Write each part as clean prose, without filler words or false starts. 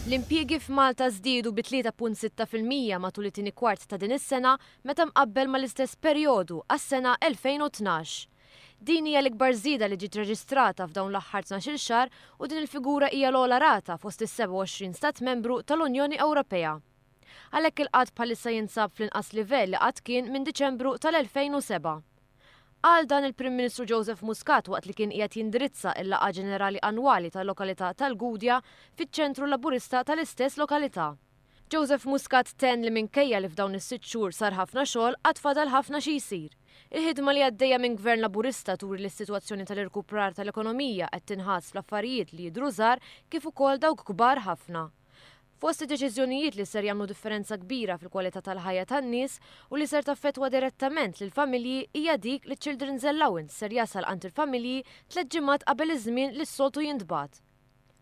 L-impjiegi f'Malta żdiedu bi 3.6% matul it-tieni kwart ta' din is-sena meta mqabbel mal-istess perjodu għas-sena 2012. Din hija l-ikbar żieda li ġiet reġistrata f'dawn l-aħħar 12-il xahar u din il-figura hija l-ogħla rata fost is-27 stat membru tal-Unjoni Ewropea. Għalhekk il-qgħad bħalissa jinsab fl-inqas livell li qatt kien minn Diċembru tal-2007. Qal dan il-Prim Ministru Joseph Muscat waqt li kien qiegħed jindirizza l-laqgħa ġenerali annwali tal-lokalità tal-Gudja fiċ-Ċentru Laburista tal-istess lokalità. Joseph Muscat tenn li minkejja li f'dawn is-sitt xhur sar ħafna xogħol għad fadal ħafna xi jsir. Il-ħidma li għaddejja minn Gvern Laburista turi li s-sitwazzjoni tal-irkuprar tal-ekonomija qed tinħass fl-affarijiet li jidhru żgħar kif ukoll dawk kbar ħafna. Fost id-deċiżjonijiet li ser jagħmlu differenza kbira fil-kwalità tal-ħajja tan-nies u li ser taffettwa direttament lill-familji hija dik li ċ-Children's Allowance ser jasal għand il-familji tlett ġimgħat qabel iż-żmien li s-soltu jintbagħat.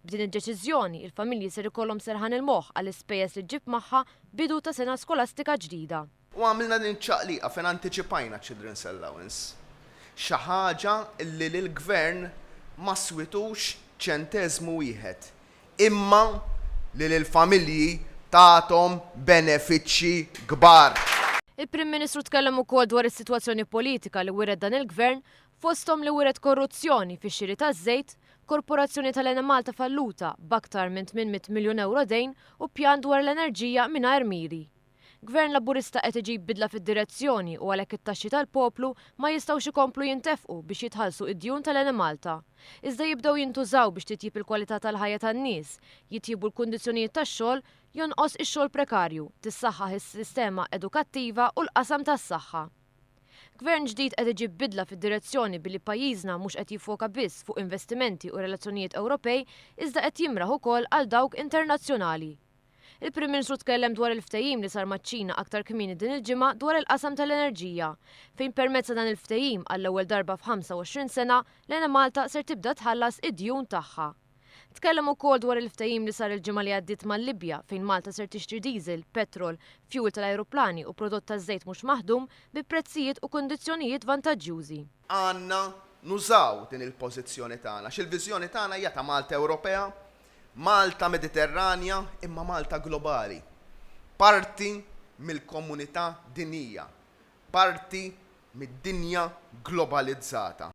B'din id-deċiżjoni, il-familji ser ikollhom serħan il-moħħ għall-ispejjeż li ġġib magħha bidu ta' sena skolastika ġdida. U għamilna din iċ-ċaqliqa fejn antiċipajna ċ-Children's Allowance. Xi ħaġa li lill-Gvern ma switux ċenteżmu wieħed, imma li lill-familji tathom benefiċċji kbar. Il-Prim Ministru tkellem ukoll dwar is-sitwazzjoni politika li wiret dan il-Gvern, fosthom li wiret korruzzjoni fix-xiri taż-żejt, korporazzjoni tal-Enemalta falluta b'aktar minn 800 miljun ewro dejn u pjan dwar l-enerġija mingħajr miri. Gvern Laburista qed iġib bidla fid-direzzjoni u għalhekk it-taxxi tal-poplu ma jistgħux ikomplu jintefqu biex jitħallsu id-djun tal-Enemalta. Iżda jibdew jintużaw biex titjieb il-kwalità tal-ħajja tan-nies, jitjiebu l-kundizzjonijiet tax-xogħol, jonqos ix-xogħol prekarju, tissaħħaħ is-sistema edukattiva u l-qasam tas-saħħa. Gvern ġdid qed iġib bidla fid-direzzjoni billi pajjiżna mhux qed jiffoka biss fuq investimenti u relazzjonijiet Ewropej iżda qed jimraħ ukoll għal dawk internazzjonali. Il-Prim Ministru tkellem dwar il-ftehim li sar maċ-Ċina aktar kmieni din il-ġimgħa dwar il-qasam tal-enerġija, fejn permezz ta' dan il-ftehim għall-ewwel darba f'25 sena, l-Enemalta ser tibda tħallas id-djun tagħha. Tkellem ukoll dwar il-ftehim li sar il-ġimgħa li għaddiet mal-Libja fejn Malta ser tixtri diesel, petrol, fjuwil tal-ajruplani u prodott taż-żejt mhux maħdum bi prezzijiet u kundizzjonijiet vantaġġjużi. Għandna nużaw din il-pożizzjoni tagħna għax il-viżjoni tagħna hija ta' Malta Ewropea Malta Mediterranja imma Malta globali. Parti mill-komunità dinjija. Parti mid-dinja globalizzata.